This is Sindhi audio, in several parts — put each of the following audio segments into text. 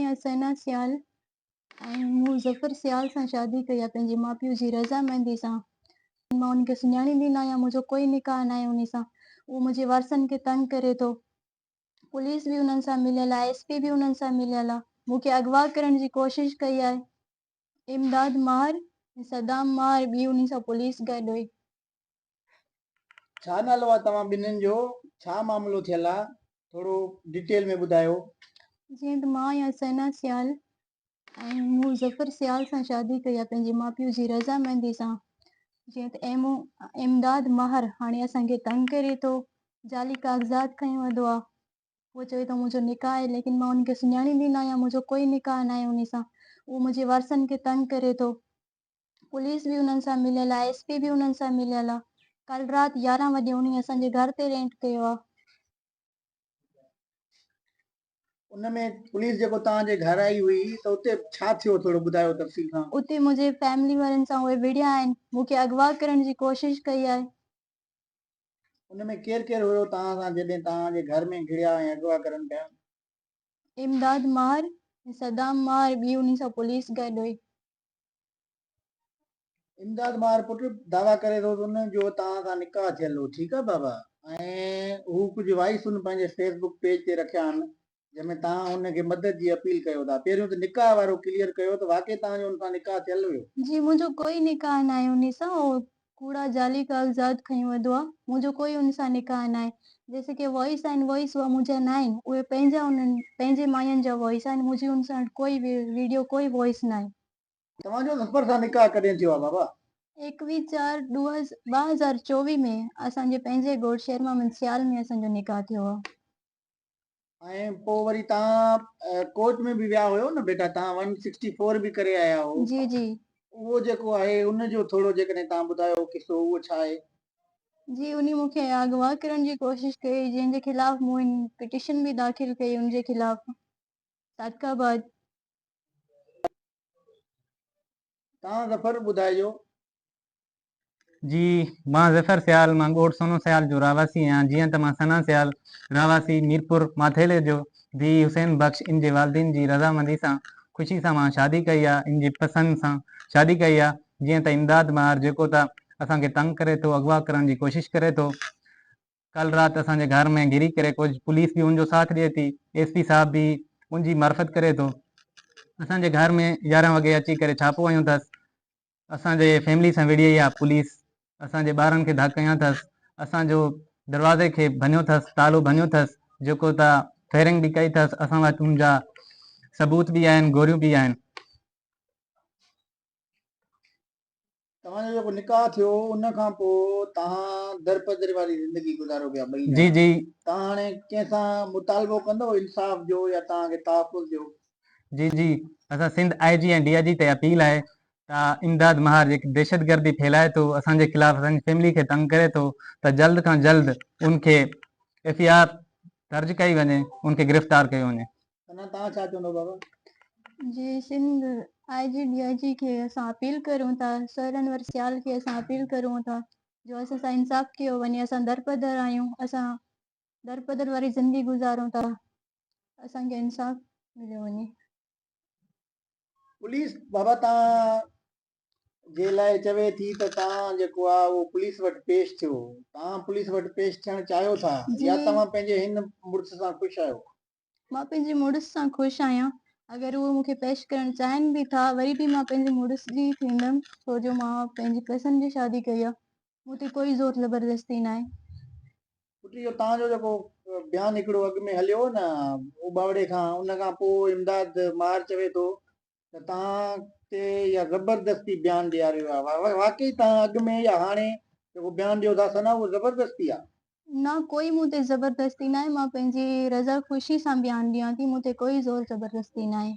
آهيان سينا سيال ۽ مون ظفر سيال سان شادي ڪئي آهي پنهنجي ماء پيء جي رضامندي سان. مان ان کي سڃاڻيندي نه آهيان منهنجو ڪوئي نڪاح ناهي انهي سان. اهو منهنجي وارثن کي تنگ ڪري ٿو. پوليس به انهن سان مليل آهي ايس پي به انهن سان مليل آهي. مون کي اغوا ڪرڻ جي ڪوشش ڪئي آهي. امداد ماهر ۽ صدام ماهر ٻي انهي سان پوليس گڏ هئي. ڇا نالو آ توهان ٻنهين جو ڇا معاملو ٿيل آ ٿورو ڊيٽيل ۾ ٻڌايو. جيئن ته مان آهيان سينا سيال ۽ مون ظفر سيال سان شادي ڪئي آ پنهنجي ماء پيء جي رضامندي سان جيئن ته ايمو امداد ماهر هاڻي اسان کي تنگ ڪري ٿو جعلي ڪاغذات کنيو وڌو آ هو چوي ٿو منهنجو نڪاح آهي ليڪن مان ان کي سڃاڻيندي نه آهيان منهنجو ڪوئي نڪاح ناهي انهي سان اهو منهنجي وارثن کي تنگ ڪري ٿو. پوليس به انهن سان مليل آهي ايس پي به انهن سان مليل آهي ڪالهه رات 11 وڄي انهي اسان جي گهر تي رينٽ ڪيو آهي. ان ۾ پوليس جيڪو توهان جي گهر آئي هئي ته اتي ڇا ٿيو ٿورو ٻڌايو تفصيل سان. اتي منهنجي فيملي وارن سان اهي وڙهيا آهن مون کي اغوا ڪرڻ جي ڪوشش ڪئي آهي. ان ۾ ڪير ڪير هيو توهان سان جڏهن توهان جي گهر ۾ گهڙيا ۽ اغوا ڪرن پيا. امداد ماهر ۽ صدام ماهر ٻي انهي سان پوليس گڏ هئي. امداد ماهر پٽ دعويٰ ڪري ٿو ته ان جو توهان سان نڪاح ٿيل هو ٺيڪ آهي بابا ۽ هو ڪجهه وائس هن پنهنجي فيس بڪ پيج تي رکيا آهن جنهن ۾ توهان هن کي مدد جي اپيل ڪيو ٿا پهريون ته نڪاح وارو ڪليئر ڪيو ته واقعي توهان جو ان سان نڪاح ٿيل هيو. جي منهنجو ڪوئي نڪاح ناهي انهي سان هو ڪوڙا جعلي ڪاغذات کنيو وڌو آ منهنجو ڪوئي ان سان نڪاح ناهي جيسي ڪي وائس آهن وائس اها منهنجا ناهن اهي پنهنجا انهن پنهنجي ماين جا وائس آهن منهنجي ان سان ڪوئي ويڊيو ڪوئي وائس ناهي. توهان جو ظفر سان نڪاح ڪڏهن ٿيو آ بابا؟ 21 چار 2024 ۾ اسان جي پنهنجي ڳوٺ شير محمد سيال ۾ اسان جو نڪاح ٿيو آ. ۽ پوء وري توهان ڪورٽ ۾ به ويا هيو نه بيٽا توهان ون سڪسٽي فور به ڪري آيا هو. جي جي. اهو جيڪو آهي ان جو ٿورو جيڪڏهن توهان ٻڌايو قصو اهو ڇا آهي؟ جي انهي مون کي اغوا ڪرڻ جي ڪوشش ڪئي جنهن جي خلاف مون هن پٽيشن به داخل ڪئي ان جي خلاف صادق آباد. توهان ظفر ٻڌائجو. جي مان ظفر سيال مان ڳوٺ سونو سيال جو رهواسي آهيان جيئن ته مان ثنا سيال رهواسي ميرپور ماٿيلي جو ڌيء حسين بخش ان جي والدين جي رضامندي سان خوشي سان مان شادي ڪئي آ ان جي پسند سان شادي ڪئي آ جيئن ته امداد ماهر جيڪو ته اسان کي تنگ ڪري ٿو اغوا ڪرڻ جي ڪوشش ڪري ٿو ڪل رات اسان جي گهر ۾ گهري ڪري ڪجهه پوليس به ان جو ساٿ ڏئي ٿي ايس پي صاحب به ان جي معرفت ڪري ٿو اسان جي گهر ۾ 11 وڳي اچي ڪري ڇاپو هنيو اٿس اسان جي فيملي سان وڙهي آ پوليس اسان جي ٻارن کي ڌڪ هنيا ٿس اسان جو دروازي کي ڀڃيو ٿس تالو ڀڃيو ٿس جيڪو ته فيرنگ به ڪئي ٿس اسان وٽ ان جا ثبوت به آهن گوريون به آهن. توهان جو جيڪو نڪاح ٿيو ان کان پوء توهان درپدر واري زندگي گذارو پيا ٻئي ڄڻا. جي جي. توهان هاڻي ڪنهن سان مطالبو ڪندو انصاف جو يا توهان کي تحفظ جو؟ جي جي اسان Sindh I G ۽ D I G تي اپيل آهي ته امداد مهار جيڪي دهشتگردي ڦهلائي ٿو اسان جي خلاف اسان جي فيملي کي تنگ ڪري ٿو ته جلد کان جلد ان کي ايف I R درج ڪئي وڃي ان کي گرفتار ڪيو وڃي. ثنا توهان ڇا چوندو بابا؟ جي Sindh I G D I G کي اسان اپيل ڪريون ٿا سر انور سيال کي اسان اپيل ڪريون ٿا جو اسان سان انصاف ڪيو وڃي اسان درپدر آهيون اسان درپدر واري زندگي گذارون ٿا اسان کي انصاف مليو وڃي. پوليس بابا توهان جي لاء چوي ٿي ته توهان جيڪو آ اهو پوليس وٽ پيش ٿيو توهان پوليس وٽ پيش ٿيڻ چاهيو ٿا يا توهان پنهنجي هن مڙس سان خوش آهيو؟ مان پنهنجي مڙس سان خوش آهيان اگر اهو مون کي پيش ڪرڻ چاهين به ٿا وري به مان پنهنجي مڙس جي ئي ٿيندم ڇو جو مان پنهنجي پسند جي شادي ڪئي آ مون تي ڪوئي زور زبردستي ناهي. پٽ اهو توهان جو جيڪو بيان هڪڙو اڳ ۾ هليو هو نه اوٻاوڙي کان ان کان پوء امداد ماهر چوي ٿو ته توهان تي اها زبردستي بيان ڏياريو آهي واقعي توهان اڳ ۾ يا هاڻي جيڪو بيان ڏيو ٿا ثنا اهو زبردستي آهي. نه ڪوئي مون تي زبردستي ناهي مان پنهنجي رضا خوشي سان بيان ڏيان ٿي مون تي ڪوئي زور زبردستي ناهي.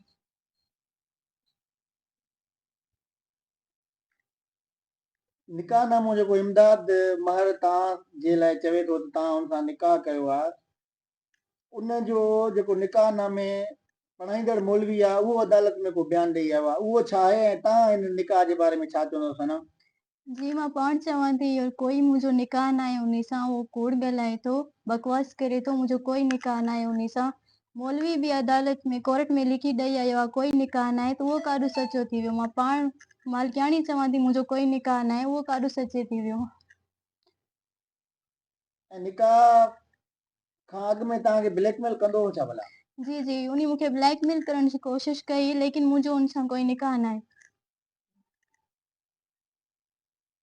نڪاح نامو جيڪو امداد مهر توهان جي لاء چوي ٿو ته توهان ان سان نڪاح ڪيو آهي ان جو جيڪو نڪاح نامي پڙهائيندڙ مولوي آهي اهو عدالت ۾ ڪو بيان ڏئي آيو آهي اهو ڇا آهي ۽ توهان ان نڪاح جي باري ۾ ڇا چوندو ثنا؟ جي مان پاڻ چوان ٿي اهو ڪوئي منهنجو نڪاح ناهي انهي سان اهو ڪوڙ ڳالهائي ٿو بڪواس ڪري ٿو منهنجو ڪوئي نڪاح ناهي انهي سان. مولوي به عدالت ۾ ڪورٽ ۾ لکي ڏئي آيو آهي ڪوئي نڪاح ناهي ته اهو ڪاڏو سچو ٿي ويو مان پاڻ مالڪياڻي چوان ٿي منهنجو ڪوئي نڪاح ناهي اهو ڪاڏو سچي ٿي ويو. ۽ نڪاح کان اڳ ۾ توهان کي بليڪ ميل ڪندو هو ڇا ڀلا؟ جي جي انهي مون کي بليڪ ميل ڪرڻ جي ڪوشش ڪئي ليڪن منهنجو ان سان ڪوئي نڪاح ناهي.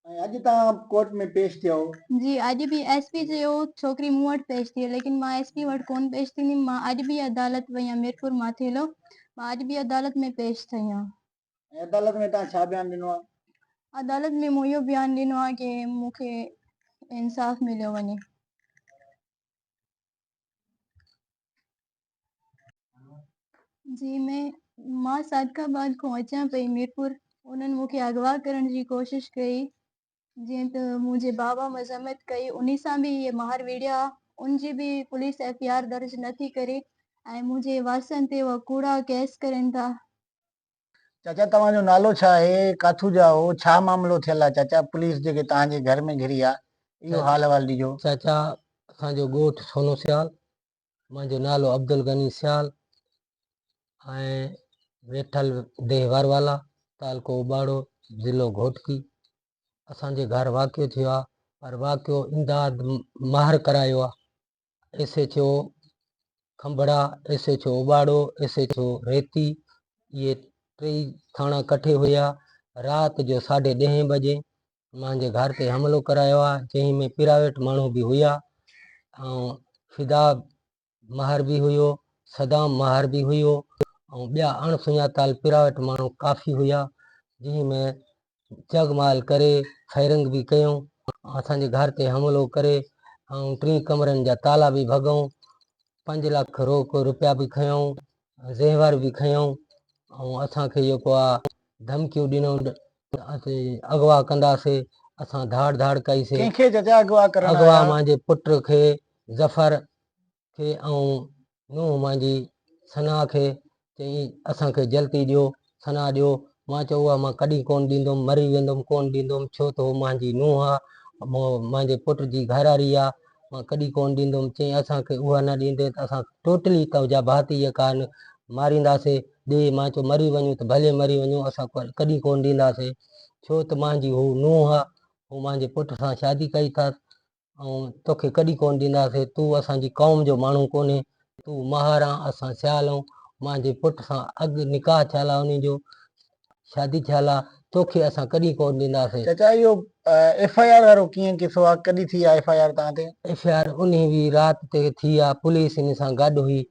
۽ اڄ توهان ڪورٽ ۾ پيش ٿيو. جي اڄ به ايس پي چيو ڇوڪري مون وٽ پيش ٿئي ليڪن مان ايس پي وٽ ڪون پيش ٿينديم مان اڄ به عدالت وئي آهيان ميرپور ماٿيلو مان اڄ به عدالت ۾ پيش ٿئي آهيان. ۽ عدالت ۾ توهان ڇا بيان ڏنو آهي؟ عدالت ۾ مون اهو بيان ڏنو آهي ڪي مون کي انصاف مليو وڃي. جي ۾ مان صادق آباد کان اچان پئي ميرپور انهن مون کي اغوا ڪرڻ جي ڪوشش ڪئي جيئن ته منهنجي بابا مذمت ڪئي انهي سان به اهي مار وڙهيا ان جي به پوليس ايف I R درج نه ٿي ڪري ۽ منهنجي وارثن تي اها ڪوڙا ڪيس ڪرين ٿا. چاچا توهان جو نالو ڇا آهي ڪاٿو جا هو ڇا معاملو ٿيل آهي چاچا پوليس جيڪي توهان جي گهر ۾ گهري آهي اهو حال احوال ڏجو. چاچا اسان جو ڳوٺ سونو سيال منهنجو نالو عبدالغني سيال ۽ ويٺل ديهه واروالا تعلقو اباڙو ضلعو گهوٽڪي اسان جي گهر واقعو ٿيو آهي پر واقعو امداد مهر ڪرايو آهي S H O Khambhra, S H O Obaro, S H O Reti اهي ٽئي ٿاڻا ڪٺي هيا رات جو ساڍي ڏهين بجي مانجي گهر تي حملو ڪرايو آ جنهن ۾ پرائيويٽ ماڻهو به هيا ۽ فدا مهر به هيو صدام مهر به هيو ۽ ٻيا اڻ سڃاتل پرائيويٽ ماڻهو ڪافي هيا جنهن ۾ جڳمال ڪري فائرنگ به ڪيون اسان جي گهر تي حملو ڪري ۽ ٽن ڪمرن جا تالا به ڀڳئون پنج لک روڪ روپيا به کنيائون زيور به کنيائون ۽ اسان کي جيڪو آ ڌمڪيون ڏنائون ته اسين اغوا ڪنداسي اسان ڌاڙ ڌاڙ ڪئي سي. ڪنهن کي چچا اغوا ڪرڻ اغوا آيا؟ مانجي پٽ کي ظفر کي ۽ نونهن مانجي ثنا کي چيائين اسان کي جلتي ڏيو ثنا ڏيو مان چيو اها مان ڪڏهن ڪونه ڏيندم مري ويندم ڪونه ڏيندم ڇو ته هو مانجي نونهن آ مانجي پٽ جي گهرواري آ مان ڪڏهن ڪونه ڏيندم چيائين اسان کي اها نه ڏيندين ته اسان ٽوٽلي تنهنجا ڀاتي جيڪا آهن مارينداسي ڏي مان چيو مري وڃون ته ڀلي مري وڃون اسان ڪڏهن ڪونه ڏينداسي ڇو ته مانجي هو نونهن آ هو مانجي پٽ سان شادي ڪئي اٿس ۽ توکي ڪڏهن ڪونه ڏينداسين، تون اسان جي قوم جو ماڻهو ڪونهين، تون مهار آن، اسان سيال آهيون، مانجي پٽ سان اڳ نڪاح ٿيل آ، انهي جو شادي ٿيل آ، توکي اسان ڪڏهن ڪونه ڏينداسين. چچا اهو ايف I R وارو ڪيئن قصو آ، ڪڏهن ٿي آ ايف I R توهان تي؟ ايف I R انهي به رات تي ٿي آ، پوليس انهي سان گڏ هئي،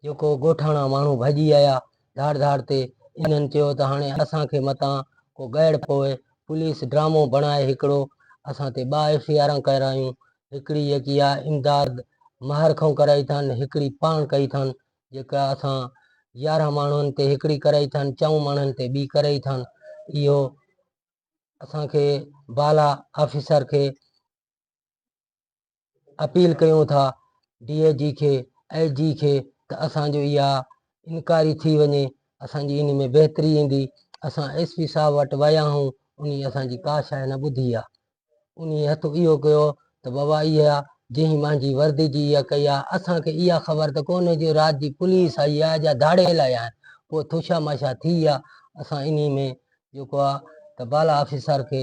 جيڪو ڳوٺاڻا ماڻهو ڀڄي آيا ڌاڙ ڌاڙ تي، انهن چيو ته هاڻي اسان کي متان ڪو ڳئڙ پوي، پوليس ڊرامو بڻائي هڪڙو اسان تي ٻه ايف I آران ڪرايون، هڪڙي جيڪي آ امداد مهر کان ڪرائي اٿن، هڪڙي پاڻ ڪئي اٿن، جيڪا اسان 11 ماڻهن تي هڪڙي ڪرائي اٿن، چئون ماڻهن تي ٻي ڪرائي اٿن، اهو اسان کي بالا آفيسر کي اپيل ڪيون ٿا ڊي I جي کي اي جي کي ته اسان جو اها انڪوائري ٿي وڃي اسان جي ان ۾ بهتري ايندي اسان ايس پي صاحب وٽ ويا آهيون انهي اسان جي ڪا شيء نه ٻڌي آ انهي هٿ اهو ڪيو ته بابا اها جنهن مانجي وردي جي اها ڪئي آ اسان کي اها خبر ته ڪونهي جو رات جي پوليس آئي آ جا ڌاڙيل آيا آهن پوء ٿوشا ماشا ٿي آ اسان انهي ۾ جيڪو آ ته بالا آفيسر کي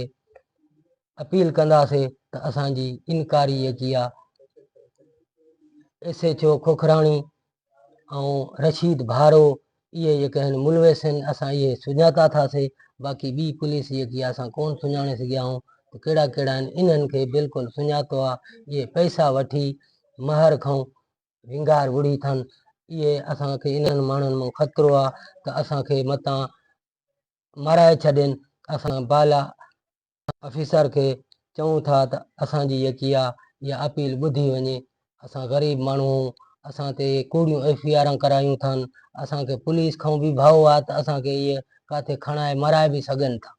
اپيل ڪنداسي ته اسان جي انڪاري جيڪي آ S H O Khokhrani ۽ Rashid Bharo اهي جيڪي آهن ملوث آهن اسان اهي سڃاتا ٿاسي باقي ٻي پوليس جيڪي آ اسان ڪون سڃاڻي سگهيا آهيون ته ڪهڙا ڪهڙا آهن انهن کي بلڪل سڃاتو آ اهي پئسا وٺي مهر کان ونگار وڙهي ٿن اهي اسان کي انهن ماڻهن مان خطرو آ ته اسان کي متان مارائي ڇڏين اسان بالا آفيسر کي چئون ٿا ته اسان جي جيڪي آ اها اپيل ٻڌي وڃي اسان غريب ماڻهو آهيون اسان تي ڪوڙيون ايف I آران ڪرايون اٿن اسان کي پوليس کان به ڀؤ آ ته اسان کي اهي ڪاٿي کڻائي مارائي به سگهن ٿا.